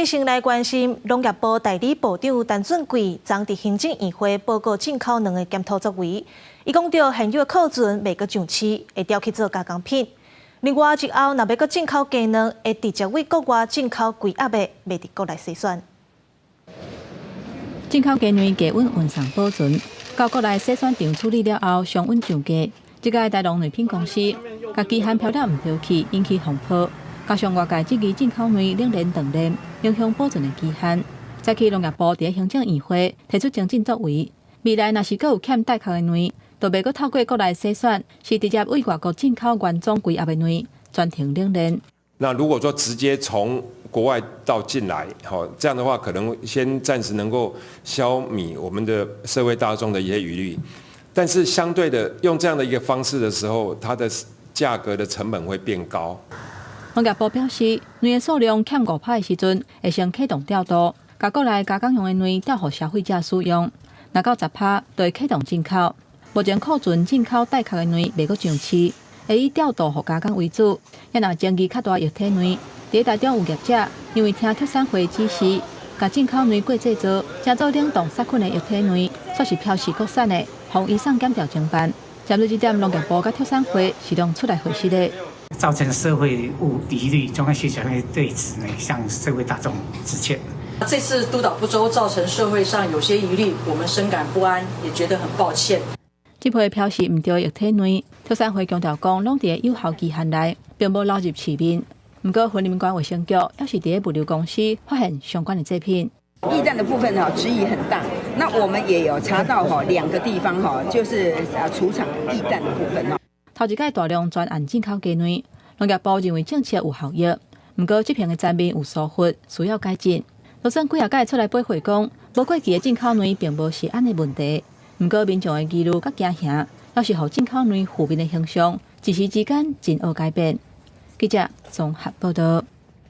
先來關心農業部代理部長陳俊貴，昨佇行政院會報告進口卵的檢討作為。伊講著現有的庫存袂閣上市，會調去做加工品。另外，日後若欲閣進口雞卵，會直接對國外進口規盒的，袂佇國內篩選。進口雞卵低溫運送保存，到國內篩選場處理了後，常溫上架。這家大農卵品公司，共期限標了毋著去，引起風波。加上外界質疑進口卵冷鏈斷鏈，影響保存的期限。早起農業部佇行政院會提出精進作為，未來若是閣有欠帶殼的卵，就袂閣透過國內篩選，是直接對外國進口原裝規盒的卵，全程冷鏈。那如果說直接從國外到進來，好，這樣的話可能先暫時能夠消弭我們的社會大眾的一些疑慮，但是相對的，用這樣的一個方式的時候，它的價格的成本會變高。農業部表示，卵的數量欠5%的時陣，會先啟動調度，共國內加工用的卵調予消費者使用。若到10%，就會啟動進口。目前庫存進口帶殼的卵袂閣上市，會以調度予加工為主。也若爭議較大液體卵，佇台中有業者因為聽特產會指示，共進口卵過製造，成做冷凍殺菌的液體卵，煞是標示國產的，予移送檢調偵辦。針對這點，農業部佮特產會是攏出來回釋的。造成社會誤疑慮，中央需求會對此呢向社會大眾致歉。這次督導不周，造成社會上有些疑慮，我們深感不安，也覺得很抱歉。這批標示毋著的液體卵，特產會強調講，攏佇有效期限內，並無流入市面。毋過，雲林縣衛生局猶是佇物流公司發現相關的製品。液蛋的部分哈，質疑很大。那我們也有查到哈，兩個地方哈，就是啊儲藏液蛋的部分。頭一擺大量專案進口雞卵，農業部認為政策有效益，毋過執行的層面有疏忽，需要改進。就算幾仔擺出來駁回講，無過期的進口卵並無食安的問題，毋過民眾的疑慮佮驚嚇，猶是予進口卵負面的形象，一時之間真惡改變。記者綜合報道。